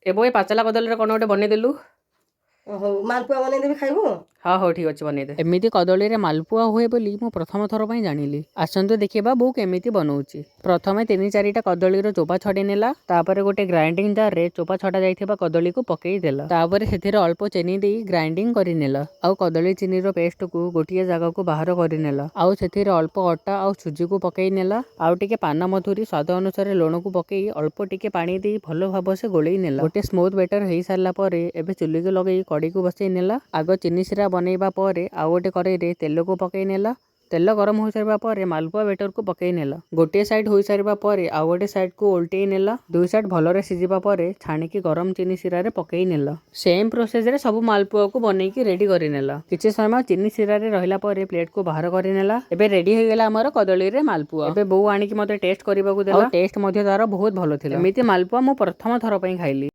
ଏବେ ଏ ପାଚଲା କଦଳୀରେ କ'ଣ ଗୋଟେ ବନେଇଦେଲୁ। ହଉ, ମାଲପୁଆ ବନେଇଦେବି, ଖାଇବୁ? ହଁ, ହଉ, ଠିକ୍ ଅଛି, ବନେଇଦେ। ଏମିତି କଦଳୀରେ ମାଲପୁଆ ହୁଏ ବୋଲି ମୁଁ ପ୍ରଥମ ଥର ପାଇଁ ଜାଣିଲି। ଆସନ୍ତୁ ଦେଖିବା ବୋଉ କେମିତି ବନଉଛି। ପ୍ରଥମେ ତିନି ଚାରିଟା କଦଳୀର ଚୋପା ଛଡ଼େଇ ନେଲା। ତାପରେ ଗୋଟେ ଗ୍ରାଇଣ୍ଡିଂ ଜାର୍ରେ ଚୋପା ଛଡ଼ା ଯାଇଥିବା କଦଳୀକୁ ପକେଇ ଦେଲା। ତାପରେ ସେଥିରେ ଅଳ୍ପ ଚିନି ଦେଇ ଗ୍ରାଇଣ୍ଡିଂ କରିନେଲା। ଆଉ କଦଳୀ ଚିନିର ପେଷ୍ଟକୁ ଗୋଟିଏ ଜାଗାକୁ ବାହାର କରିନେଲା। ଆଉ ସେଥିରେ ଅଳ୍ପ ଅଟା ଆଉ ସୁଜିକୁ ପକେଇ ନେଲା। ଆଉ ଟିକେ ପାନ ମଧୁରୀ, ସ୍ୱାଦ ଅନୁସାରେ ଲୁଣକୁ ପକେଇ ଅଳ୍ପ ଟିକେ ପାଣି ଦେଇ ଭଲ ଭାବରେ ଗୋଳେଇ ନେଲା। ଗୋଟେ ସ୍ମୁଥ ବେଟର ହେଇସାରିଲା ପରେ ଏବେ ଚୁଲିକୁ ଲଗେଇ କଡ଼େଇକୁ ବସେଇ ନେଲା। ଆଗ ଚିନି ଶିରା ବନେଇବା ପରେ ଆଉ ଗୋଟେ କଡ଼େଇରେ ତେଲକୁ ପକେଇ ନେଲା। ତେଲ ଗରମ ହୋଇସାରିବା ପରେ ମାଲପୁଆ ବେଟରକୁ ପକେଇ ନେଲା। ଗୋଟିଏ ସାଇଡ୍ ହୋଇସାରିବା ପରେ ଆଉ ଗୋଟେ ସାଇଡ୍କୁ ଓଲଟେଇ ନେଲା। ଦୁଇ ସାଇଡ୍ ଭଲରେ ସିଝିବା ପରେ ଛାଣିକି ଗରମ ଚିନି ଶିରାରେ ପକେଇ ନେଲା। ସେମ୍ ପ୍ରୋସେସରେ ସବୁ ମାଲପୁଆକୁ ବନେଇକି ରେଡି କରିନେଲା। କିଛି ସମୟ ଚିନି ଶିରାରେ ରହିଲା ପରେ ପ୍ଲେଟକୁ ବାହାର କରିନେଲା। ଏବେ ରେଡି ହେଇଗଲା ଆମର କଦଳୀରେ ମାଲପୁଆ। ଏବେ ବୋଉ ଆଣିକି ମତେ ଟେଷ୍ଟ କରିବାକୁ ଦେଲା। ଟେଷ୍ଟ ମଧ୍ୟ ତାର ବହୁତ ଭଲ ଥିଲା। ଏମିତି ମାଲପୁଆ ମୁଁ ପ୍ରଥମ ଥର ପାଇଁ ଖାଇଲି।